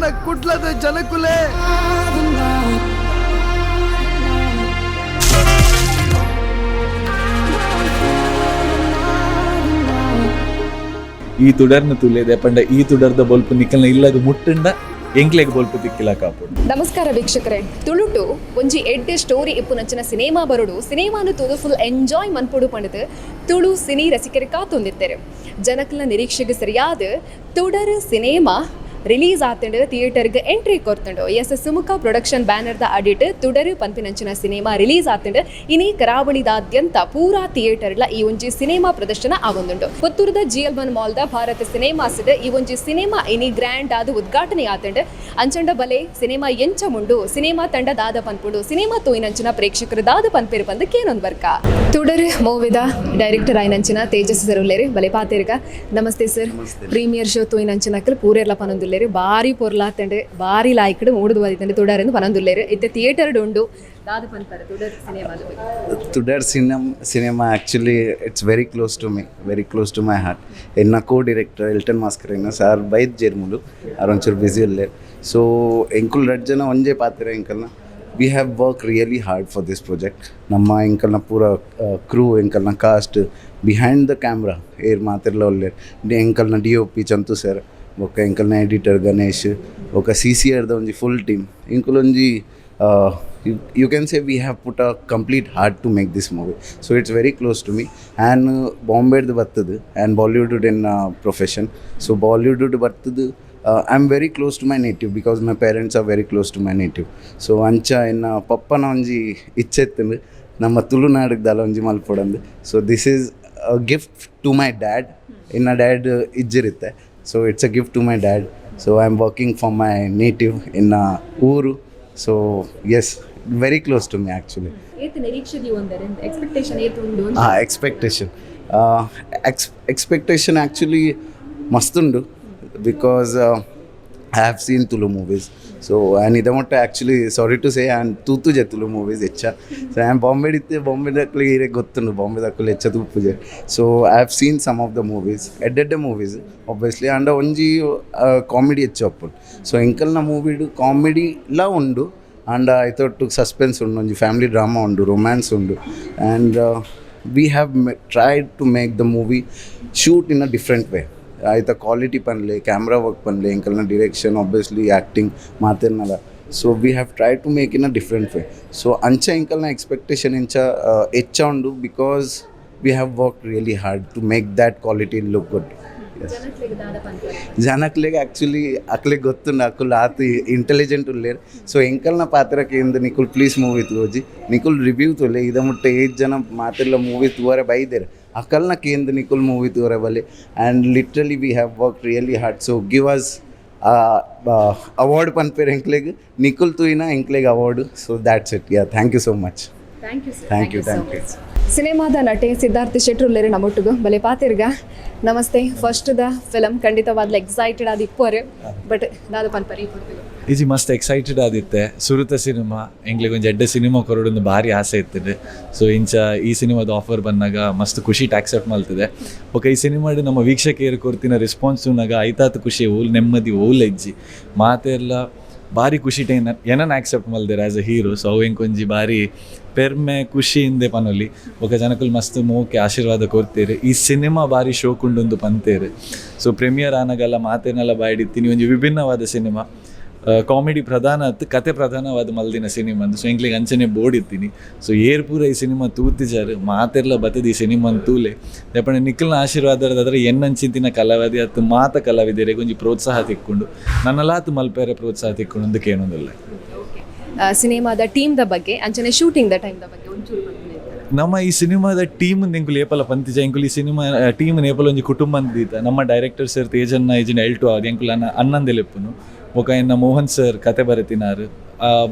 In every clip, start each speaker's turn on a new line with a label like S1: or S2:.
S1: ಎನ್ನ ಕುಡ್ಲದ ಜನಕುಲೇ.
S2: ಈ ತುಡರ್ನ ತುಲೇದೆ ಪಂಡ ಈ ತುಡರ್ದ ಬೊಲ್ಪು ನಿಕಲ್ನ ಇಲ್ಲಗ ಮುಟ್ಟಂಡ ಎಂಕ್ಲೆಗ್ ಬೊಲ್ಪು ತಿಕ್ಕಿಲ ಕಾಪುಂಡು.
S3: ನಮಸ್ಕಾರ ವೀಕ್ಷಕರೇ. ತುಳುಟು ಒಂಜಿ ಎಡ್ಡೆ ಸ್ಟೋರಿ ಇಪ್ಪುನಂಚಿನ ಸಿನಿಮಾ ಬರಡು, ಸಿನಿಮಾನು ತೂದು ಫುಲ್ ಎಂಜಾಯ್ ಮನ್ಪೊಡು ಪಂಡದು ತುಳು ಸಿನಿ ರಸಿಕರು ಕಾತೊಂದಿತ್ತೆರ್. ಜನಕ್ಲೆನ ನಿರೀಕ್ಷೆಗೆ ಸರಿಯಾದ ತುಡರ್ ಸಿನಿಮಾ ರಿಲೀಸ್ ಆತಂಡು, ಥಿಯೇಟರ್ಗೆ ಎಂಟ್ರಿ ಕೊರ್ತುಂಡು. ಎಸ್ ಸುಮುಖ ಪ್ರೊಡಕ್ಷನ್ ಬ್ಯಾನರ್ದ ಅಡಿಟ್ ತುಡರು ಪನ್ಪಿನಂಚಿನ ಸಿನಿಮಾ ರಿಲೀಸ್ ಆತಂಡು. ಇನಿ ಕರಾವಳಿದಾದ್ಯಂತ ಪೂರಾ ಥಿಯೇಟರ್ಲ ಈ ಒಂಜಿ ಸಿನಿಮಾ ಪ್ರದರ್ಶನ ಆವೊಂದುಂಡು. ಪುತ್ತೂರುದ ಜಿಎಲ್ 1 ಮಾಲ್ದ ಭಾರತ್ ಸಿನಿಮಾಸ್ಡ್ ಈ ಒಂಜಿ ಸಿನಿಮಾ ಇನಿ ಗ್ರ್ಯಾಂಡ್ ಆದ್ ಉದ್ಘಾಟನೆ ಆತಂಡು. ಅಂಚಂಡ ಬಲೆ, ಸಿನಿಮಾ ಎಂಚ ಉಂಡು, ಸಿನಿಮಾ ತಂಡ ದಾದ ಪನ್ಪುಂಡು, ಸಿನಿಮಾ ತೋಯಿನಂಚಿನ ಪ್ರೇಕ್ಷಕರು ದಾದ ಪನ್ಪೆರು ಪಂದ್ ಕೇನೊಂದು ಬರ್ಕ. ತುಡರ್ ಮೂವಿದ ಡೈರೆಕ್ಟರ್ ಆಯಿನಂಚಿನ ತೇಜಸ್ ಸರ್ ಉಲ್ಲೇರು, ಬಲೆ ಪಾತೆರ್ಗ. ನಮಸ್ತೆ sir. Premier show ತೋಯಿನಂಚಿನಕಲ್ ಪೂರೆರ್ಲ ಪನೊಂದುಲ್ಲೇರು, ಬಾರಿ ಪೊರ್ಲಾತಂಡು, ಬಾರಿ ಲಾಯ್ಕಡ್ ಮೂಡುದು ಬದಿತಂಡು ತುಡರೆಂದು ಪನೊಂದುಲ್ಲೇರು. ಇತ್ತೆ ಥಿಯೇಟರ್ ಉಂಡು, ದಾದ ಪನ್ಪರ ತುಡರ್ ಸಿನಿಮಾದ ಬಗ್ಗೆ?
S4: ತುಡರ್ cinema actually it's very close to me, very close to my heart. ಎನ್ನ co director Elton Mascarenhas sir ಬೈದ್ ಜೇರ್ಮುಲು, ಆರ್ ಒಂಚೂರು ಬ್ಯುಸಿ ಉಲ್ಲೇರ್. ಸೊ ಎಂಕುಲ್ ರಡ್ಡ್ ಜನ ಒಂಜೇ ಪಾತ್ರ ಎಂಕಲ್ನ. We have work really hard for this project. ನಮ್ಮ ಎಂಕಲ್ನ ಪೂರ ಕ್ರೂ, ಎಂಕಲ್ನ cost, behind the camera ಏರ್ ಮಾತೆರ್ಲ ಉಲ್ಲೇರ್. ಎಂಕಲ್ನ ಡಿಒಪಿ ಚಂತು ಸರ್, ಬೊಕ್ಕ ಎಂಕಲ್ನ ಎಡಿಟರ್ ಗಣೇಶ್, ಬೊಕ್ಕ ಸಿಸಿಆರ್ದ ಒಂಜಿ ಫುಲ್ ಟೀಮ್. ಎಂಕುಲೊಂಜಿ you can say we have put a complete heart to make this movie, so it's very close to me. And ಬಾಂಬೆಡ್ದು ಬರ್ತದೆ and Bollywood in profession, so Bollywood ಬರ್ತದೆ. I am very close to my native because my parents are very close to my native. So ಅಂಚ ಎನ್ನ ಪಪ್ಪನ ಒಂಜಿ ಇಚ್ಛೆ ಇತ್ತಂದು ನಮ್ಮ ತುಳುನಾಡಿಗೆ ದಾಲ ಒಂಜಿ ಮಲ್ಪೊಡಂದು. So this is a gift to my dad. ಇನ್ನ dad ಇಜ್ಜಿರುತ್ತೆ, so it's a gift to my dad. So I am working for my native ಇನ್ನ ಊರು. So yes, very close to me actually.
S3: ಏತ್ ನಿರೀಕ್ಷೆ ಒಂದರೆ, ಎಕ್ಸ್ಪೆಕ್ಟೇಷನ್ ಏತ್ ಉಂಡು?
S4: ಹಾಂ, expectation expectation actually ಮಸ್ತುಂಡು because I have seen Tulu movies. So and ಇದ ಮಟ್ಟ actually, sorry to say, and ತೂತುಜೆ Tulu movies ಹೆಚ್ಚ. ಸೊ ಆ್ಯನ್ ಬಾಂಬೆ ಇತ್ತೆ, ಬಾಂಬೆ ದಕ್ಲಿಗೆ ಇರೆ ಗೊತ್ತುಂಡು, ಬಾಂಬೆ ದಕ್ಕಲು ಹೆಚ್ಚ ತೂಪುಜೆ. So I have seen some of the movies, ಎಡ್ಡೆಡ್ಡೆ movies obviously. And ಒಂಜಿ comedy ಹೆಚ್ಚು ಅಪ್ಪುಂಡು. ಸೊ ಎಂಕಲ್ನ ಮೂವಿಡು ಕಾಮಿಡಿಲ ಉಂಡು ಆಂಡ ಐತೊಟ್ಟು ಸಸ್ಪೆನ್ಸ್ ಉಂಡು, ಒಂಜಿ ಫ್ಯಾಮಿಲಿ ಡ್ರಾಮಾ ಉಂಡು, ರೊಮ್ಯಾನ್ಸ್ ಉಂಡು, and we have tried to make the movie shoot in a different way. ಆಯ್ತಾ, ಕ್ವಾಲಿಟಿ ಪನ್ಲೆ, ಕ್ಯಾಮ್ರಾ ವರ್ಕ್ ಪನ್ಲೆ, ಎಂಕಲ್ನ direction, obviously acting ಮಾತೆರ್ನಲ. So we have try to make in a different way. So ಅಂಚ ಎಂಕಲ್ನ expectation ಎಂಚ ಹೆಚ್ಚ ಉಂಡು because we have work really hard to make that quality look good. ಜನಕ್ಲೆಗ್ actually ಅಕ್ಲೆಗ್ ಗೊತ್ತುಂಡು, ಅಕುಲು ಆತ್ ಇಂಟೆಲಿಜೆಂಟ್ ಉಲ್ಲೇರ್. ಸೊ ಎಂಕಲ್ನ ಪಾತ್ರಕ್ಕೆ ಇಂದು ನಿಕುಲ್ ಪ್ಲೀಸ್ ಮೂವಿ ತೂಜಿ, ನಿಕುಲ್ ರಿವ್ಯೂ ತೂಲೆ. ಇದ ಮುಟ್ಟ ಏಜ್ ಜನ ಮಾತೆಲ್ಲ ಮೂವಿ ತೂವರೆ ಬೈದೇರು, ಅಕಲ್ನ ಕೇಂದ್ರ ನಿಕುಲ್ ಮೂವಿ ತೂವರೆ ಬಲೆ. And literally we have work really hard, so give us award ಪನ್ಪೇರ್ ಎಂಕ್ಲೆಗ್, ನಿಕುಲ್ ತೂಯಿನ ಎಂಕ್ಲೆಗ್ award. So that's it, yeah, thank you so much.
S3: Thank you sir.
S4: Thank you, thank you.
S3: ಸಿನಿಮಾದ ನಟೆ ಸಿದ್ಧಾರ್ಥ ಶೆಟ್ರುಲ್ಲೇರು ನಮ್ಮೊಟ್ಟಿಗೂ, ಬಲೆ ಪಾತಿರ್ಗ. Namaste. First the film, ಖಂಡಿತವಾದ್ಲ excited ಆದ ಇಪ್ಪರು, but ದಾದ ಪನ್ಪರಿ?
S2: Easy, ಮಸ್ತ್ excited ಆದಿತ್ತೆ. ಸುರುತ cinema, ಎಂಕ್ಲೆಗ್ ಒಂಜಿ ಎಡ್ಡೆ ಸಿನಿಮಾ ಕೊರೊಡೊಂದು ಭಾರಿ ಆಸೆ ಇತ್ತಿದೆ. ಸೊ ಇಂಚ ಈ ಸಿನಿಮಾದ ಆಫರ್ ಬಂದಾಗ ಮಸ್ತ್ ಖುಷಿ ಆಕ್ಸೆಪ್ಟ್ ಮಲ್ತಿದೆ. ಬೊಕ ಈ ಸಿನಿಮಾಡ್ ನಮ್ಮ ವೀಕ್ಷಕರು ಕೊರ್ತಿನ ರೆಸ್ಪಾನ್ಸ್ ತೂನಾಗ ಐತಾತ್ ಖುಷಿ ಓಲ್ ನೆಮ್ಮದಿ ಓಲ್ ಹೆಜ್ಜಿ. ಮಾತೆರ್ಲ ಭಾರಿ ಖುಷಿ ಟೈನ್ ಏನನ್ನ ಆಕ್ಸೆಪ್ಟ್ ಮಲ್ದೆರ್ as a hero. So ಅವು ಎಂಕೊಂಜಿ ಭಾರಿ ಪೆರ್ಮೆ, ಖುಷಿ ಹಿಂದೆ ಪನೊಲಿ. ಬೊಕ ಜನಕುಲು ಮಸ್ತ್ ಮೋಕೆ ಆಶೀರ್ವಾದ ಕೊರ್ತೇರು, ಈ ಸಿನಿಮಾ ಭಾರಿ ಶೋಕುಂಡುಂದು ಪಂತೇರು. ಸೊ ಪ್ರೀಮಿಯರ್ ಆನಗಲ್ಲ ಮಾತೇನೆಲ್ಲ ಬಾಯ್ಡಿತ್ತೀನಿ, ಒಂಜಿ ವಿಭಿನ್ನವಾದ ಸಿನಿಮಾ, ಕಾಮಿಡಿ ಪ್ರಧಾನ ಅತ್ತು, ಕತೆ ಪ್ರಧಾನವಾದ ಮಲ್ದಿನ ಸಿನಿಮಾ ಅಂದ್. ಸೊ ಎಂಕ್ಲೆಗ್ ಅಂಚನೆ ಬೋರ್ಡ್ ಇತ್ತೀನಿ. ಸೊ ಏರ್ ಪೂರ ಈ ಸಿನಿಮಾ ತೂತಿಜಾರು, ಮಾತೆರ್ಲ ಬತ್ತದ ಈ ಸಿನಿಮಾ ತೂಲೆ. ದಾಯೆಪಂಡ ನಿಖಲ್ನ ಆಶೀರ್ವಾದ ಎನ್ನಂಚಿಂತಿನ ಕಲಾವಿದೆ ಅತ್ತು ಮಾತ ಕಲಾವಿದರಿಗೆ ಒಂಜಿ ಪ್ರೋತ್ಸಾಹ ತಿಕ್ಕೊಂಡು ನನ್ನಲಾತ್ ಮಲ್ಪೆರೆ ಪ್ರೋತ್ಸಾಹ ತಿಕ್ಕೊಂಡು ಒಂದು ಕೇನೊಂದುಲ್ಲ.
S3: ಸಿನಿಮಾದ ಟೀಮ್ದ ಬಗ್ಗೆ, ಅಂಚನೆ ಶೂಟಿಂಗ್ the ಟೈಮ್ದ ಬಗ್ಗೆ ಒಂಚೂರು ಪನ್ಪುನೆ.
S2: ನಮ್ಮ ಈ ಸಿನಿಮಾದ ಟೀಮ್ ಎಂಕುಲು ಏಪಲ ಪಂತಿಜ, ಎಂಕುಲು ಈ ಸಿನಿಮಾ ಟೀಮ್ ಏಪಲ ಒಂಜಿ ಕುಟುಂಬ ದೀತ. ನಮ್ಮ ಡೈರೆಕ್ಟರ್ ಸರ್ ತೇಜನ್ನ ಇಜಿನ ಎಲ್ಟು ಅದು ಎಂಕುಲು ಅನ್ನ ಅನ್ನಂದೆಲೆಪ್ಪುನು. ಬೊಕ ಎನ್ನ ಮೋಹನ್ ಸರ್ ಕತೆ ಬರೆತಿನಾರು,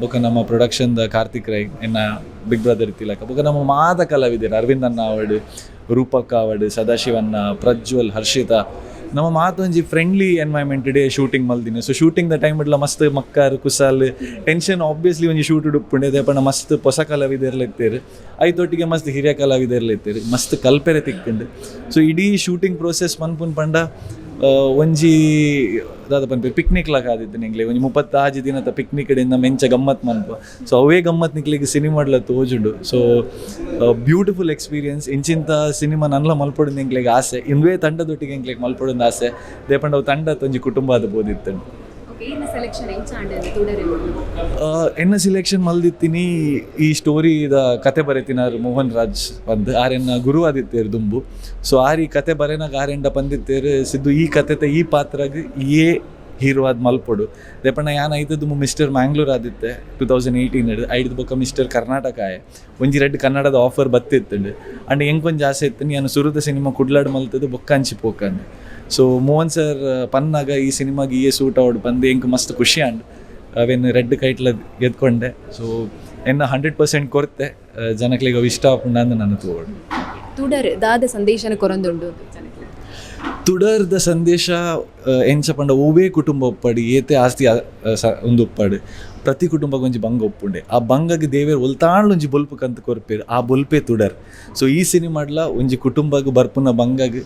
S2: ಬೊಕ ನಮ್ಮ ಪ್ರೊಡಕ್ಷನ್ದ ಕಾರ್ತಿಕ್ ರೈ ಎನ್ನ ಬಿಗ್ ಬ್ರದರ್ ತಿಲಕ, ಬೊಕ ನಮ್ಮ ಮಾತ ಕಲಾವಿದರು ಅರವಿಂದ್ ಅಣ್ಣ ಆವಡ್, ರೂಪಕ್ ಆವಡ್, ಸದಾಶಿವಣ್ಣ, ಪ್ರಜ್ವಲ್, ಹರ್ಷಿತಾ, ನಮ್ಮ ಮಾತೊಂಜಿ friendly environment day shooting ಮಲ್ದಿನ. So shooting the time ಇಡ್ಲ ಮಸ್ತ್ ಮಕ್ಕಾರ್ ಕುಸಾಲ್. ಟೆನ್ಷನ್ ಆಬ್ವಿಯಸ್ಲಿ ಒಂಜಿ ಶೂಟ್ ಉಪ್ಪುಂಡೆ. ಪಂಡ ಮಸ್ತ್ ಪೊಸ ಕಲಾವಿದರ್ಲ ಇತ್ತೇರು, ಐತೊಟ್ಟಿಗೆ ಮಸ್ತ್ ಹಿರಿಯ ಕಲಾವಿದರ್ಲ ಇತ್ತೇರು, ಮಸ್ತ್ ಕಲ್ಪೆರೆ ತಿಕ್ಕುಂಡು. ಸೊ ಇಡೀ ಶೂಟಿಂಗ್ ಪ್ರೋಸೆಸ್ ಪನ್ಪುನ್ ಪಂಡ ಒಂಜಿ ದಾದ ಪನ್ಪೆರ್ ಪಿಕ್ನಿಕ್ ಲಾಕ ಆದಿತ್ತು ಎಂಕ್ಲೆಗ್ ಒಂಜಿ 36 ದಿನತ ಪಿಕ್ನಿಕ್ ಡ್ ಮೆಂಚ ಗಮ್ಮತ್ ಮನ್ಪ. ಸೊ ಅವೇ ಗಮ್ಮತ್ ನಿಕ್ಲೆಗ್ ಸಿನಿಮಾಡ್ಲ ತೋಜುಂಡು. So beautiful experience. ಇಂಚಿಂತ cinema ನನ್ಲ ಮಲ್ಪೊಡುಂದು ಎಂಕ್ಲೆಗ್ ಆಸೆ. ಇಂದುವೇ ತಂಡದೊಟ್ಟಿಗೆ ಎಂಕ್ಲೆಗ್ ಮಲ್ಪೊಡುಂದು ಆಸೆ. ದೇಪಂಡ ಅವು ತಂಡ ಒಂಜಿ ಕುಟುಂಬ ಆದ್ ಪೋದಿತ್ತುಂಡು.
S3: ಓಕೆ, ಇನ್ನ ಸೆಲೆಕ್ಷನ್ ಎಂಚ ಆಂಡ್ ತುಡರ್?
S2: ಎನ್ನ ಸಿಲೆಕ್ಷನ್ ಮಲ್ದಿತ್ತೀನಿ ಈ ಸ್ಟೋರಿದ ಕತೆ ಬರೆತಿನಾರ್ ಮೋಹನ್ ರಾಜ್ ಪಂದ್. ಆರೆನ್ನ ಗುರು ಆದಿತ್ತೇರು ದುಂಬು. ಸೊ ಆರ್ ಈ ಕತೆ ಬರೆನಾಗ ಆರೆಂಡ ಪಂದಿತ್ತೇರು, ಸಿದ್ದು, ಈ ಕತೆತ ಈ ಪಾತ್ರಗ್ ಏ ಹೀರೋ ಆದ್ ಮಲ್ಪೊಡು. ದೇಪಣ್ಣ ಯಾನ್ ಐತ ದುಂಬು ಮಿಸ್ಟರ್ ಮ್ಯಾಂಗ್ಳೂರ್ ಆದಿತ್ತೆ 2018. ಐಡ್ದ್ ಬೊಕ್ಕ ಮಿಸ್ಟರ್ ಕರ್ನಾಟಕ ಆಯೆ. ಒಂಜಿ ರಡ್ಡ್ ಕನ್ನಡದ ಆಫರ್ ಬತ್ತಿತ್ತುಂಡು. ಅಂಡ್ ಎಂಕೊಂಜಿ ಆಸೆ ಇತ್ತು, ಯಾನ್ ಸುರುತ ಸಿನಿಮಾ ಕುಡ್ಲಾಡ್ ಮಲ್ತದ್ದು ಬೊಕ್ಕ ಅಂಚಿ ಪೋಕಂಡು. ಸೊ ಮೋಹನ್ ಸರ್ ಪನ್ನಾಗ ಈ ಸಿನಿಮಾಗೆ ಈಯೆ ಸೂಟ್ ಆವಡ್ ಪಂದ್ ಎಂಕ್ ಮಸ್ತ್ ಖುಷಿ ಆಂಡ್. ಅವೇನು ರೆಡ್ ಕೈಟ್ಲ ಗೆದ್ಕೊಂಡೆ. ಸೊ ಎನ್ನ 100% ಕೊರ್ತೆ. ಜನಕ್ಲೆಗ್ ಅವು ಇಷ್ಟ ಆಪುಂಡು ಅಂದ್ ನಾನು ತೂವೊಡು.
S3: ತುಡರ್ ದಾದ ಸಂದೇಶನ ಕೊರೊಂದುಂಡು ಜನಕ್ಲೆಗ್?
S2: ತುಡರ್ದ ಸಂದೇಶ ಎಂಚ ಪಂಡ, ಒವ್ವೇ ಕುಟುಂಬ ಉಪ್ಪಡ್, ಏತೆ ಆಸ್ತಿ ಉಂದು ಉಪ್ಪಡ್, ಪ್ರತಿ ಕುಟುಂಬಗ್ ಒಂಜಿ ಬಂಗ ಉಪ್ಪುಂಡೆ. ಆ ಬಂಗಗ್ ದೇವೆರ್ ಒಲ್ತಾಂಡ್ಲ ಒಂಜಿ ಬೊಲ್ಪು ಕಂತ್ ಕೊರ್ಪೆರ್. ಆ ಬೊಲ್ಪೇ ತುಡರ್. ಸೊ ಈ ಸಿನಿಮಾಡ್ಲ ಒಂಜಿ ಕುಟುಂಬಗ್ ಬರ್ಪುನ ಬಂಗಗ್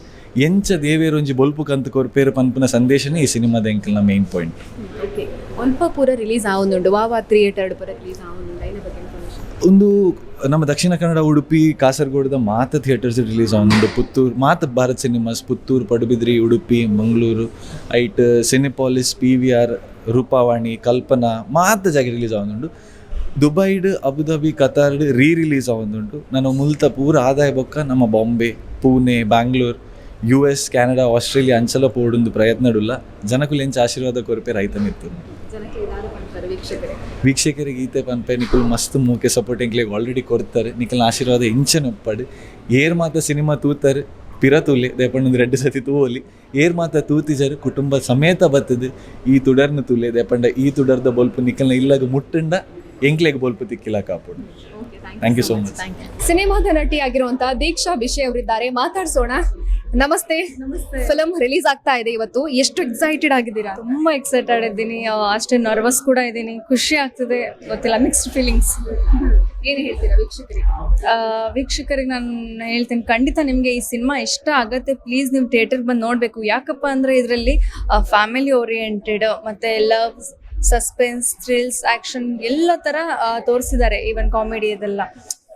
S2: ಎಂಚ ದೇವೆರ್ ಒಂಜಿ ಬೊಲ್ಪು ಕಂತ್ ಕೊರ್ಪೆರ್ ಪನ್ಪುನ ಸಂದೇಶನೇ ಈ ಸಿನಿಮಾದ ಎಂಕಲ್ನ main point.
S3: Okay, ಒಲ್ಪ ಪೂರ ರಿಲೀಸ್ ಆವೊಂದುಂಡು? ವಾ ವಾ ಥಿಯೇಟರ್ ಪೂರ ರಿಲೀಸ್ ಆವೊಂದುಂಡು, ಐನ ಬಗ್ಗೆ ಇನ್ಫಾರ್ಮೇಶನ್?
S2: ಒಂದು ನಮ್ಮ ದಕ್ಷಿಣ ಕನ್ನಡ, ಉಡುಪಿ, ಕಾಸರಗೋಡದ ಮಾತ ಥಿಯೇಟರ್ಸ್ ರಿಲೀಸ್ ಆವೊಂದುಂಡು. ಪುತ್ತೂರು ಮಾತ ಭಾರತ್ ಸಿನಿಮಾಸ್, ಪುತ್ತೂರು, ಪಡುಬಿದ್ರಿ, ಉಡುಪಿ, ಮಂಗಳೂರು, ಐಟ್ ಸಿನಿಪಾಲಿಸ್, ಪಿವಿಆರ್, ರೂಪಾವಾಣಿ, ಕಲ್ಪನಾ ಮಾತ ಜಾಗೆ ರಿಲೀಸ್ ಆವೊಂದುಂಡು. ದುಬೈಡ್, ಅಬುದಾಬಿ, ಕತಾರ್ಡ್ ರೀ ರಿಲೀಸ್ ಆವೊಂದುಂಡು. ನಾನು ಮುಲ್ತ ಪೂರ ಆದಾಯ ಬೊಕ್ಕ ನಮ್ಮ Bombay, Pune, Bangalore, US, Canada, Australia ಅಂಚಲ ಪೋಡುಂದು ಪ್ರಯತ್ನಡುಲ್ಲ. ಜನಕುಲು ಎಂಚ ಆಶೀರ್ವಾದ ಕೊರ್ಪೆ ರೈತ ಮಿತ್ತು.
S3: ಜನಕ್ಕೆ ದಾದ ಪನ್ಪರ್ ವೀಕ್ಷಕರೇ?
S2: ವೀಕ್ಷಕರಿಗೆ ಈತೆ ಪನ್ಪೆ, ನಿಕುಲು ಮಸ್ತ್ ಮೂಕೆ ಸಪೋರ್ಟ್ ಎಂಕ್ಲೆಗ್ ಆಲ್ರೆಡಿ ಕೊರ್ತಾರೆ. ನಿಕಲ್ನ ಆಶೀರ್ವಾದ ಇಂಚನೆ ಉಪ್ಪಡ್. ಏರ್ ಮಾತ ಸಿನಿಮಾ ತೂತಾರೆ ಪಿರ ತೂಲೆ. ದೇಪಣ್ಣಂದು ರಡ್ಡ್ ಸತಿ ತೂವೊಲಿ. ಏರ್ ಮಾತ ತೂತಿಜರು, ಕುಟುಂಬ ಸಮೇತ ಬತ್ತದು ಈ ತುಡರ್ನ ತೂಲೆ. ದೇಪಂಡ ಈ ತುಡರ್ದ ಬೊಲ್ಪು ನಿಕಲ್ನ ಇಲ್ಲಗ ಮುಟ್ಟುಂಡ ಎಂಕ್ಲೆಗ್ ಬೊಲ್ಪು ತಿಕ್ಕಿಲ ಕಾಪುಂಡು. Thank you so much.
S3: ಸಿನಿಮಾದ ನಟಿ ಆಗಿರುವಂತಹ ದೀಕ್ಷಾ ಬಿಷೆ ಅವರಿದ್ದಾರೆ, ಮಾತಾಡ್ಸೋಣ. ನಮಸ್ತೆ. ಫಿಲಂ ರಿಲೀಸ್ ಆಗ್ತಾ ಇದೆ ಇವತ್ತು. ಎಷ್ಟು ಎಕ್ಸೈಟೆಡ್ ಆಗಿದ್ದೀರಾ?
S1: ತುಂಬಾ ಎಕ್ಸೈಟೆಡ್ ಇದ್ದೀನಿ. ಅಷ್ಟೇ ನರ್ವಸ್ ಕೂಡ ಇದ್ದೀನಿ. ಖುಷಿ ಆಗ್ತಿದೆ, ಗೊತ್ತಿಲ್ಲ, ಮಿಕ್ಸ್ಡ್ ಫೀಲಿಂಗ್ಸ್.
S3: ಏನು ಹೇಳ್ತೀರಾ ವೀಕ್ಷಕರಿಗೆ?
S1: ವೀಕ್ಷಕರಿಗೆ ನಾನು ಹೇಳ್ತೀನಿ, ಖಂಡಿತ ನಿಮಗೆ ಈ ಸಿನಿಮಾ ಇಷ್ಟ ಆಗತ್ತೆ. ಪ್ಲೀಸ್ ನೀವು ಥಿಯೇಟರ್ ಬಂದು ನೋಡಬೇಕು. ಯಾಕಪ್ಪ ಅಂದರೆ ಇದರಲ್ಲಿ ಫ್ಯಾಮಿಲಿ ಓರಿಯೆಂಟೆಡ್ ಮತ್ತು love, suspense, thrills, action ಎಲ್ಲ ಥರ ತೋರಿಸಿದ್ದಾರೆ. ಈವನ್ ಕಾಮಿಡಿ ಇದೆಲ್ಲ.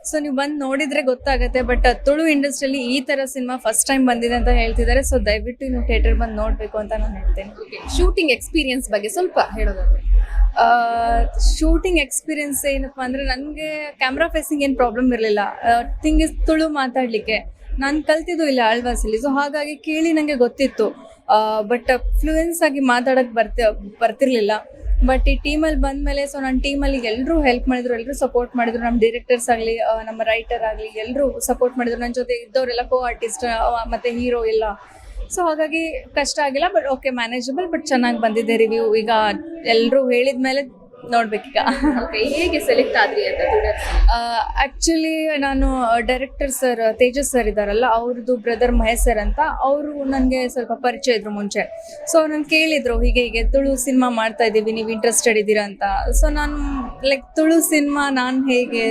S1: ಸೊ ನೀವು ಬಂದು ನೋಡಿದ್ರೆ ಗೊತ್ತಾಗುತ್ತೆ. ಬಟ್ ತುಳು ಇಂಡಸ್ಟ್ರಿಯಲ್ಲಿ ಈ ಥರ cinema first time ಬಂದಿದೆ ಅಂತ ಹೇಳ್ತಿದ್ದಾರೆ. ಸೊ ದಯವಿಟ್ಟು ನೀವು ಥಿಯೇಟರ್ ಬಂದು ನೋಡಬೇಕು ಅಂತ ನಾನು ಹೇಳ್ತೇನೆ.
S3: ಶೂಟಿಂಗ್ ಎಕ್ಸ್ಪೀರಿಯನ್ಸ್ ಬಗ್ಗೆ ಸ್ವಲ್ಪ ಹೇಳೋದಾದ್ರೆ?
S1: ಶೂಟಿಂಗ್ ಎಕ್ಸ್ಪೀರಿಯನ್ಸ್ ಏನಪ್ಪ ಅಂದರೆ, ನನಗೆ ಕ್ಯಾಮ್ರಾ ಫೇಸಿಂಗ್ ಏನು ಪ್ರಾಬ್ಲಮ್ ಇರಲಿಲ್ಲ. ಥಿಂಗ್ is, Tulu ಮಾತಾಡಲಿಕ್ಕೆ ನಾನು ಕಲ್ತಿದ್ದು ಇಲ್ಲ ಆಳ್ವಾಸಲ್ಲಿ. ಸೊ ಹಾಗಾಗಿ ಕೇಳಿ ನನಗೆ ಗೊತ್ತಿತ್ತು, ಬಟ್ ಫ್ಲೂಯೆನ್ಸ್ ಆಗಿ ಮಾತಾಡೋಕ್ಕೆ ಬರ್ತಿರ್ಲಿಲ್ಲ. ಬಟ್ ಈ ಟೀಮಲ್ಲಿ ಬಂದಮೇಲೆ, ಸೊ ನನ್ನ ಟೀಮಲ್ಲಿ ಎಲ್ಲರೂ ಹೆಲ್ಪ್ ಮಾಡಿದ್ರು, ಎಲ್ಲರೂ ಸಪೋರ್ಟ್ ಮಾಡಿದ್ರು. ನಮ್ಮ ಡೈರೆಕ್ಟರ್ಸ್ ಆಗಲಿ, ನಮ್ಮ ರೈಟರ್ ಆಗಲಿ, ಎಲ್ಲರೂ ಸಪೋರ್ಟ್ ಮಾಡಿದ್ರು. ನನ್ನ ಜೊತೆ ಇದ್ದವರೆಲ್ಲ ಕೋ ಆರ್ಟಿಸ್ಟ್ ಮತ್ತು ಹೀರೋ ಎಲ್ಲ. ಸೊ ಹಾಗಾಗಿ ಕಷ್ಟ ಆಗಿಲ್ಲ, but okay, manageable. But ಚೆನ್ನಾಗಿ ಬಂದಿದೆ ರಿವ್ಯೂ. ಈಗ ಎಲ್ಲರೂ ಹೇಳಿದ ಮೇಲೆ ನೋಡ್ಬೇಕೀಗ.
S3: ಓಕೆ, ಹೇಗೆ ಸೆಲೆಕ್ಟ್ ಆದ್ರಿ ಅಂತ ತುಡರ್?
S1: ಆ್ಯಕ್ಚುಲಿ ನಾನು director sir Tejas sir ಇದ್ದಾರಲ್ಲ, ಅವ್ರದ್ದು ಬ್ರದರ್ ಮಹೇಶ್ ಸರ್ ಅಂತ, ಅವರು ನನಗೆ ಸ್ವಲ್ಪ ಪರಿಚಯ ಇದ್ರು ಮುಂಚೆ. ಸೊ ನಾನು ಕೇಳಿದ್ರು, ಹೀಗೆ ಹೀಗೆ ತುಳು ಸಿನಿಮಾ ಮಾಡ್ತಾ ಇದ್ದೀವಿ, ನೀವು ಇಂಟ್ರೆಸ್ಟೆಡ್ ಇದ್ದೀರಾ ಅಂತ. ಸೊ ನಾನು ಲೈಕ್, ತುಳು ಸಿನಿಮಾ ನಾನು ಹೇಗೆ,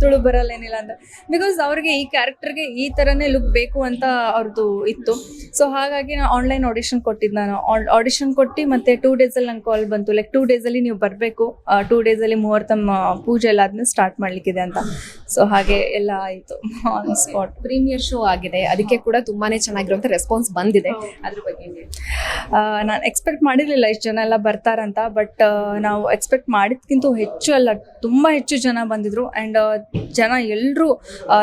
S1: ತುಳು ಬರಲ್ಲ, ಏನಿಲ್ಲ ಅಂತ. Because ಅವ್ರಿಗೆ ಈ ಕ್ಯಾರೆಕ್ಟರ್ಗೆ ಈ ಥರನೇ ಲುಕ್ ಬೇಕು ಅಂತ ಅವ್ರದ್ದು ಇತ್ತು. ಸೊ ಹಾಗಾಗಿ ನಾನು ಆನ್ಲೈನ್ ಆಡಿಷನ್ ಕೊಟ್ಟಿದ್ದು. ನಾನು ಆಡಿಷನ್ ಕೊಟ್ಟು ಮತ್ತೆ 2 ಡೇಸಲ್ಲಿ ನಂಗೆ ಕಾಲ್ ಬಂತು, ಲೈಕ್ 2 ಡೇಸಲ್ಲಿ ನೀವು ಬರಬೇಕು, 2 ಡೇಸಲ್ಲಿ ಮುಹೂರ್ತಮ್ ಪೂಜೆ ಎಲ್ಲ ಆದ್ಮೇಲೆ ಸ್ಟಾರ್ಟ್ ಮಾಡ್ಲಿಕ್ಕಿದೆ ಅಂತ. ಸೊ ಹಾಗೆ ಎಲ್ಲ ಆಯಿತು on spot.
S3: Premier show ಆಗಿದೆ, ಅದಕ್ಕೆ ಕೂಡ ತುಂಬಾನೇ ಚೆನ್ನಾಗಿರುವಂತ ರೆಸ್ಪಾನ್ಸ್ ಬಂದಿದೆ. ಅದ್ರ ಬಗ್ಗೆ ಏನ್ ಹೇಳ್ತೀರಾ?
S1: ನಾನು ಎಕ್ಸ್ಪೆಕ್ಟ್ ಮಾಡಿರಲಿಲ್ಲ ಇಷ್ಟು ಜನ ಎಲ್ಲ ಬರ್ತಾರಂತ. ಬಟ್ ನಾವು ಎಕ್ಸ್ಪೆಕ್ಟ್ ಮಾಡಿದ್ಕಿಂತ ಹೆಚ್ಚು ಅಲ್ಲ, ತುಂಬ ಹೆಚ್ಚು ಜನ ಬಂದಿದ್ರು. ಆ್ಯಂಡ್ ಜನ ಎಲ್ಲರೂ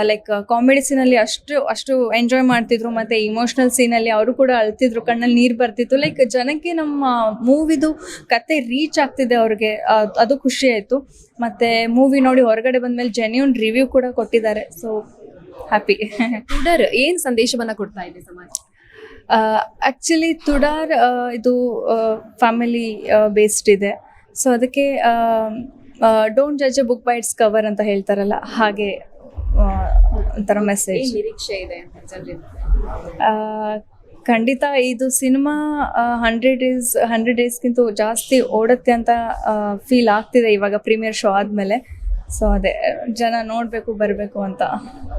S1: ಲೈಕ್ ಕಾಮಿಡಿ ಸೀನಲ್ಲಿ ಅಷ್ಟು ಅಷ್ಟು ಎಂಜಾಯ್ ಮಾಡ್ತಿದ್ರು ಮತ್ತು ಇಮೋಷ್ನಲ್ ಸೀನಲ್ಲಿ ಅವರು ಕೂಡ ಅಳ್ತಿದ್ರು, ಕಣ್ಣಲ್ಲಿ ನೀರು ಬರ್ತಿತ್ತು. ಲೈಕ್ ಜನಕ್ಕೆ ನಮ್ಮ ಮೂವಿದು ಕತೆ ರೀಚ್ ಆಗ್ತಿದೆ ಅವ್ರಿಗೆ, ಅದು ಖುಷಿ ಆಯಿತು. ಮತ್ತು ಮೂವಿ ನೋಡಿ ಹೊರಗಡೆ ಬಂದಮೇಲೆ ಜೆನ್ಯೂನ್ ರಿವ್ಯೂ ಕೂಡ ಕೊಟ್ಟಿದ್ದಾರೆ. So happy.
S3: ತುಡರ್ ಏನ್ ಸಂದೇಶವನ್ನ ಕೊಡ್ತಾ ಇದೆ ಸಮಾಜ?
S1: ಆ್ಯಕ್ಚುಲಿ ತುಡಾರ್ ಇದು ಫ್ಯಾಮಿಲಿ ಬೇಸ್ಡ್ ಇದೆ. ಸೊ ಅದಕ್ಕೆ "Don't judge a book by its cover" ಅಂತ ಹೇಳ್ತಾರಲ್ಲ, ಹಾಗೆ ಒಂಥರ ಮೆಸೇಜ್.
S3: ಏನ್ ನಿರೀಕ್ಷೆ ಇದೆ ಅಂತ ಜನರಿಂದ?
S1: ಖಂಡಿತ ಇದು ಸಿನಿಮಾ 100 ಡೇಸ್, 100 ಡೇಸ್ಗಿಂತ ಜಾಸ್ತಿ ಓಡುತ್ತೆ ಅಂತ ಫೀಲ್ ಆಗ್ತಿದೆ ಇವಾಗ ಪ್ರೀಮಿಯರ್ ಶೋ ಆದಮೇಲೆ. ಸೊ ಅದೇ ಜನ ನೋಡಬೇಕು, ಬರಬೇಕು ಅಂತ.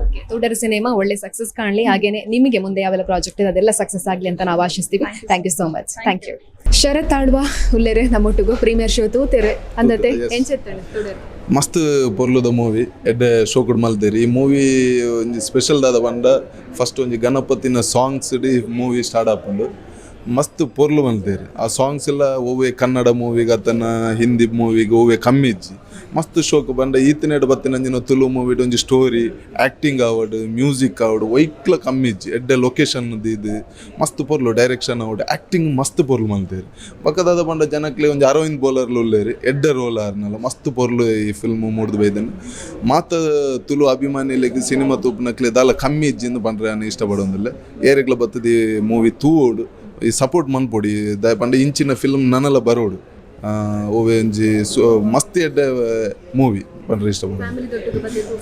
S3: ಓಕೆ, ತುಡರ್ ಸಿನಿಮಾ ಒಳ್ಳೆ ಸಕ್ಸಸ್ ಕಾಣಲಿ, ಹಾಗೇನೆ ನಿಮಗೆ ಮುಂದೆ ಯಾವೆಲ್ಲ ಪ್ರಾಜೆಕ್ಟ್ ಇದೆ ಅದೆಲ್ಲ ಸಕ್ಸಸ್ ಆಗಲಿ ಅಂತ ನಾವು ಆಶಿಸ್ತೀವಿ. Thank you so much. Thank you. Sharath Alva ಉಲ್ಲೇರೆ ನಮ್ಮೊಟ್ಟಿಗೂ premier show ತೂತೆರೆ ಅಂದತೆ.
S5: Yes.
S3: ಎಂಚೆತ್ತಂಡು ತುಡರ್?
S5: ಮಸ್ತ್ ಪೊರ್ಲುದ ಮೂವಿ, ಎಡ್ಡೆ ಶೋಕುಡ್ ಮಲ್ದೇರಿ. ಈ ಮೂವಿ ಒಂಜಿ ಸ್ಪೆಷಲ್ ದಾದ ಪಂಡ, ಫಸ್ಟ್ ಒಂಜಿ ಗಣಪತಿನ ಸಾಂಗ್ಸ್ ಇಡೀ ಮೂವಿ ಸ್ಟಾರ್ಟ್ ಆಪುಂಡು. ಮಸ್ತ್ ಪೊರ್ಲು ಮಲ್ದೇರಿ. ಆ ಸಾಂಗ್ಸ್ ಎಲ್ಲ ಒವ್ವೆ ಕನ್ನಡ ಮೂವಿಗೆ ಅತನ ಹಿಂದಿ ಮೂವಿಗೆ ಒವ್ವೆ ಕಮ್ಮಿ ಇಜ್ಜಿ. ಮಸ್ತ್ ಶೋಕು ಪಂಡ ಈತನೇಡು ಬತ್ತಿನಂಚಿನ ತುಳು ಮೂವಿಡ್ ಒಂಜಿ ಸ್ಟೋರಿ, ಆ್ಯಕ್ಟಿಂಗ್ ಆವಡ್, ಮ್ಯೂಸಿಕ್ ಆವಡ್, ಒಯ್ಕ್ಲ ಕಮ್ಮಿ ಇಜ್ಜಿ. ಎಡ್ಡೆ ಲೊಕೇಶನ್ ಇದು ಮಸ್ತ್ ಪೊರ್ಲು, ಡೈರೆಕ್ಷನ್ ಆವಡ್, ಆ್ಯಕ್ಟಿಂಗ್ ಮಸ್ತ್ ಪೊರ್ಲು ಮಲ್ತೇರಿ. ಪಕ್ಕದಾದ ಪಂಡ ಜನಕ್ಲೆ ಒಂಜಿ ಅರವಿಂದ್ ಬೋಲರ್ಲು ಉಲ್ಲೇರಿ, ಎಡ್ಡೆ ರೋಲ್ ಆರ್ನಲ್ಲ. ಮಸ್ತ್ ಪೊರ್ಲು ಈ ಫಿಲ್ಮ್ ಮೂಡ್ದು ಬೈದನ್. ಮಾತ ತುಳು ಅಭಿಮಾನಿಲೆಗ್ ಸಿನಿಮಾ ತೂಪುನಕ್ಲೆ ದಾಲ ಕಮ್ಮಿ ಇಜ್ಜಿಂದು ಪಂಡ್ರೆ ನಾನು ಇಷ್ಟಪಡೋದಿಲ್ಲ. ಏರೆಗ್ಲ ಬತ್ತದ ಈ ಮೂವಿ ತೂವೋಡು, ಈ ಸಪೋರ್ಟ್ ಮನ್ಪೊಡಿ. ದಾಯ ಪಂಡ ಇಂಚಿನ ಫಿಲ್ಮ್ ನನಲ ಬರೋಡು. ಒವ್ವೆ ಒಂಜಿ ಸೊ ಮಸ್ತ್ ಎಡ್ಡೆ ಮೂವಿ ಪಂಡ್ರೆ ಇಷ್ಟಪಡೋದು.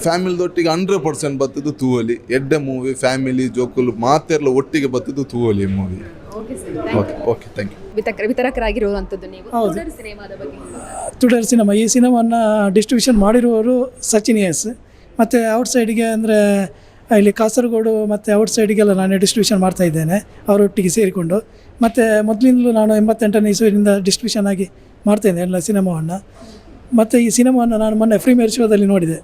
S5: ಫ್ಯಾಮಿಲಿ ದೊಟ್ಟಿಗೆ 100% ಬತ್ತದು ತೂವಲಿ. ಎಡ್ಡೆ ಮೂವಿ, ಫ್ಯಾಮಿಲಿ ಜೋಕುಲು ಮಾತೆರ್ಲ ಒಟ್ಟಿಗೆ ಬತ್ತದು ತೂವಲಿ movie. Okay okay, thank you.
S3: ವಿತರಕರಾಗಿರುವಂಥದ್ದು ನೀವು.
S6: ಹೌದು.
S3: ತುಡರ್ ಸಿನಿಮಾದ ಬಗ್ಗೆ ಹೇಳೋದಾದ್ರೆ.
S6: ತುಡರ್ ಸಿನಿಮಾ, ಈ ಸಿನಿಮಾವನ್ನು ಡಿಸ್ಟ್ರಿಬ್ಯೂಷನ್ ಮಾಡಿರುವವರು ಸಚಿನ್ ಎಸ್. ಮತ್ತು ಔಟ್ಸೈಡಿಗೆ ಅಂದರೆ ಇಲ್ಲಿ ಕಾಸರಗೋಡು ಮತ್ತು ಔಟ್ಸೈಡಿಗೆಲ್ಲ ನಾನು ಡಿಸ್ಟ್ರಿಬ್ಯೂಷನ್ ಮಾಡ್ತಾ ಇದ್ದೇನೆ ಅವರೊಟ್ಟಿಗೆ ಸೇರಿಕೊಂಡು. ಮತ್ತು ಮೊದಲಿಂದಲೂ ನಾನು 88ನೇ ಇಸುವಿನಿಂದ ಡಿಸ್ಟ್ರಿಬ್ಯೂಷನ್ ಆಗಿ ಮಾಡ್ತಾಯಿದ್ದೆ ಎಲ್ಲ ಸಿನಿಮಾವನ್ನು. ಮತ್ತು ಈ ಸಿನಿಮಾವನ್ನು ನಾನು ಮೊನ್ನೆ ಪ್ರೀಮಿಯರ್ ಶೋದಲ್ಲಿ ನೋಡಿದೆ.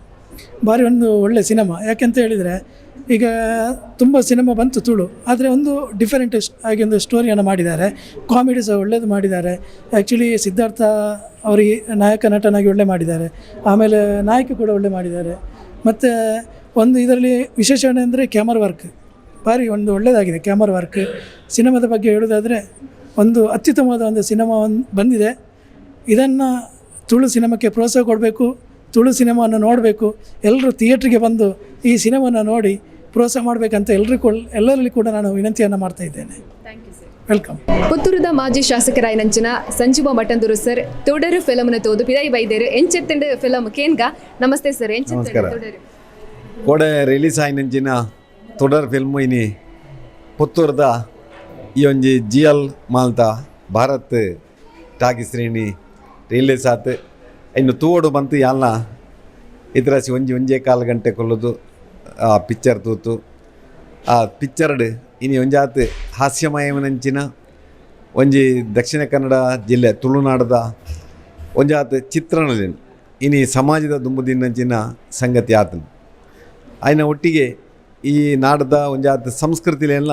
S6: ಭಾರಿ ಒಂದು ಒಳ್ಳೆ ಸಿನಿಮಾ. ಯಾಕೆಂತ ಹೇಳಿದರೆ, ಈಗ ತುಂಬ ಸಿನಿಮಾ ಬಂತು ತುಳು, ಆದರೆ ಒಂದು ಡಿಫರೆಂಟ್ ಆಗಿ ಒಂದು ಸ್ಟೋರಿಯನ್ನು ಮಾಡಿದ್ದಾರೆ. ಕಾಮಿಡಿ ಸಹ ಒಳ್ಳೇದು ಮಾಡಿದ್ದಾರೆ. ಆ್ಯಕ್ಚುಲಿ ಸಿದ್ಧಾರ್ಥ ಅವರಿಗೆ ನಾಯಕ ನಟನಾಗಿ ಒಳ್ಳೆ ಮಾಡಿದ್ದಾರೆ. ಆಮೇಲೆ ನಾಯಕಿ ಕೂಡ ಒಳ್ಳೆ ಮಾಡಿದ್ದಾರೆ. ಮತ್ತು ಒಂದು ಇದರಲ್ಲಿ ವಿಶೇಷ ಅಂದರೆ ಕ್ಯಾಮರಾ ವರ್ಕ್ ಭಾರಿ ಒಂದು ಒಳ್ಳೆಯದಾಗಿದೆ, ಕ್ಯಾಮರಾ ವರ್ಕ್. ಸಿನಿಮಾದ ಬಗ್ಗೆ ಹೇಳೋದಾದರೆ, ಒಂದು ಅತ್ಯುತ್ತಮವಾದ ಒಂದು ಸಿನಿಮಾ ಒಂದು ಬಂದಿದೆ. ಇದನ್ನು ತುಳು ಸಿನಿಮಾಕ್ಕೆ ಪ್ರೋತ್ಸಾಹ ಕೊಡಬೇಕು, ತುಳು ಸಿನಿಮಾವನ್ನು ನೋಡಬೇಕು. ಎಲ್ಲರೂ ಥಿಯೇಟ್ರಿಗೆ ಬಂದು ಈ ಸಿನಿಮಾನ ನೋಡಿ ಪ್ರೋತ್ಸಾಹ ಮಾಡಬೇಕಂತ ಎಲ್ಲರಿಗೂ ಎಲ್ಲರಲ್ಲಿ ಕೂಡ ನಾನು ವಿನಂತಿಯನ್ನು ಮಾಡ್ತಾ ಇದ್ದೇನೆ.
S3: Thank you sir.
S6: Welcome.
S3: ಪುತ್ತೂರುದ ಮಾಜಿ ಶಾಸಕರಾಯನಂಚಿನ ಸಂಜೀವ ಮಠಂದೂರು ಸರ್ ತೊಡರು ಫಿಲಮ್ನ ತೋದು ಪಿದೈ ಬೈದೇರು. ಎಂಚೆತ್ತಂಡು ಫಿಲಮ್ ಕೇನ್ಗ. ನಮಸ್ತೆ ಸರ್, ಎಂಚೆತ್ತಂಡು?
S7: ನಮಸ್ಕಾರ.
S3: ತೊಡರು.
S7: ಕೋಡೆ ರಿಲೀಸ್ ಆಯಿನಂಚಿನ ತುಡರ್ ಫಿಲ್ಮ್ ಇನಿ ಪುತ್ತೂರ್ದ ಈ ಒಂಜಿ ಜಿ ಎಲ್ ಮಾಲ್ತ ಭಾರತ್ ಟಾಕಿ ಶ್ರೇಣಿ ರಿಲೀಸ್ ಆತು. ಇನ್ನು ತೂವಡು ಬಂತು ಯಾಲ್ನ ಇದ್ರಾಸಿ ಒಂಜಿ ಒಂಜೇ ಕಾಲು ಗಂಟೆ ಕೊಲ್ಲುದು ಆ ಪಿಕ್ಚರ್ ತೂತು. ಆ ಪಿಕ್ಚರ್ಡ್ ಇನಿ ಒಂಜಾತ್ ಹಾಸ್ಯಮಯಮನಂಚಿನ ಒಂಜಿ ದಕ್ಷಿಣ ಕನ್ನಡ ಜಿಲ್ಲೆ ತುಳುನಾಡದ ಒಂಜಾತ್ ಚಿತ್ರಣಲೇನು ಇನಿ ಸಮಾಜದ ದುಂಬುದಿನಂಚಿನ ಸಂಗತಿ ಆತನು. ಆಯ್ನ ಒಟ್ಟಿಗೆ ಈ ನಾಡದ ಒಂಜಾತ್ ಸಂಸ್ಕೃತಿಲೆಲ್ಲ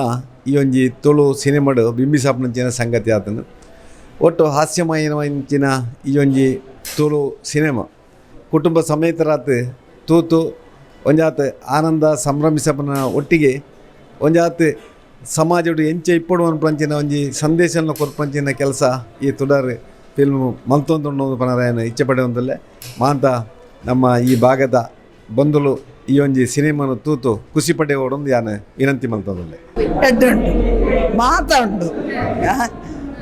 S7: ಈ ಒಂಜಿ ತುಳು ಸಿನಿಮಾಡು ಬಿಂಬಿಸಾಪ್ನಂಚಿನ ಸಂಗತಿ ಆತನು. ಒಟ್ಟು ಹಾಸ್ಯಮಯಂಚಿನ ಈ ಒಂಜಿ ತುಳು ಸಿನಿಮಾ ಕುಟುಂಬ ಸಮೇತರಾತ್ ತೂತು ಒಂಜಾತ್ ಆನಂದ ಸಂಭ್ರಮಿಸಪನ ಒಟ್ಟಿಗೆ ಒಂಜಾತ್ ಸಮಾಜಡು ಎಂಚ ಇಪ್ಪಡು ಅನ್ಪಂಚಿನ ಒಂಜಿ ಸಂದೇಶನ ಕೊರ್ಪಂಚಿನ ಕೆಲಸ ಈ ತುಡರ್ ಫಿಲ್ಮ್ ಮಲ್ತೊಂದುಂಡು ಪನರಾಯನ ಇಚ್ಛೆ ಪಡೆಯೊಂದಲ್ಲೇ. ಮಾಂತ ನಮ್ಮ ಈ ಭಾಗದ ಬಂಧುಲು ಈ ಒಂಜಿ ಸಿನಿಮಾನು ತೂತು ಖುಷಿ ಪಡೆಯೋಡೊಂದು ಯಾನ್ ವಿನಂತಿ ಮಲ್ತೊಂದುಲ್ಲೆ.
S8: ಎಡ್ಡುಂಟು, ಮಾತ ಉಂಟು,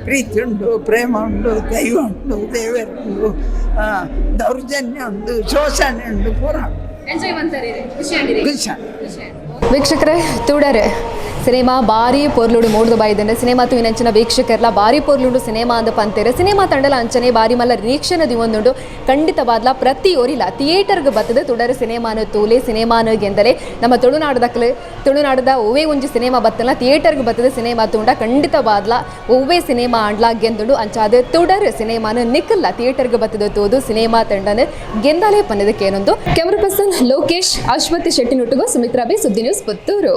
S8: ಪ್ರೀತಿ ಉಂಟು, ಪ್ರೇಮ ಉಂಟು, ದೈವ ಉಂಟು, ದೇವರು ಉಂಟು, ದೌರ್ಜನ್ಯ ಉಂಟು, ಶೋಷಣೆ ಉಂಟು, ಪೂರ ಉಂಟು.
S3: ಎಂಜಾಯ್ ಮಂತಾರೆ, ಖುಷಿ ಆಂಡಿರಿ?
S8: ಖುಷಿ.
S3: ವೀಕ್ಷಕರೇ, ತುಡರ್ ಸಿನಿಮಾ ಬಾರಿ ಪೊರ್ಲುಡು ಮೂಡ್ದು ಬಾಯ್ದಂಡೆ. ಸಿನಿಮಾ ತೂಯಿನಂಚಿನ ವೀಕ್ಷಕರ್ಲ ಬಾರಿ ಪೊರ್ಲುಂಡು ಸಿನಿಮಾ ಅಂದ ಪಂತೇರು. ಸಿನಿಮಾ ತಂಡಲ ಅಂಚನೆ ಬಾರಿ ಮಲ್ಲ ನಿರೀಕ್ಷಣೆ ದಿವೊಂದುಂಡು. ಖಂಡಿತವಾದ್ಲ ಪ್ರತಿ ಒರಿಲ ಥಿಯೇಟರ್ಗೆ ಬತ್ತದ ತುಡರ್ ಸಿನಿಮಾನ ತೂಲೆ, ಸಿನಿಮಾನ ಗೆಂದರೆ. ನಮ್ಮ ತುಳುನಾಡದಕ್ಲು ತುಳುನಾಡದ ಒವ್ವೇ ಒಂಜಿ ಸಿನಿಮಾ ಬತ್ತಲ್ಲ, ಥಿಯೇಟರ್ಗೆ ಬತ್ತದ ಸಿನಿಮಾ ತೂಂಡ ಖಂಡಿತವಾದ್ಲ ಒವ್ವೇ ಸಿನಿಮಾ ಆಂಡ್ಲ ಗೆಂದುಂಡು. ಅಂಚಾದ ತುಡರ್ ಸಿನಿಮಾನ ನಿಕ್ಕಲ್ಲ ಥಿಯೇಟರ್ಗೆ ಬತ್ತದ ತೋದು ಸಿನಿಮಾ ತಂಡನ ಗೆಂದಾಲೆ ಪನ್ನದಕ್ಕೇನೊಂದು. ಕ್ಯಾಮರಾ ಪರ್ಸನ್ ಲೋಕೇಶ್ ಅಶ್ವತಿ ಶೆಟ್ಟಿನೊಟ್ಟಿಗೂ Sumitra B, Suddi news, Puttur.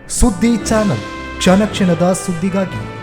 S9: Suddi channel, ಕ್ಷಣ ಕ್ಷಣದ ಸುದ್ದಿಗಾಗಿ.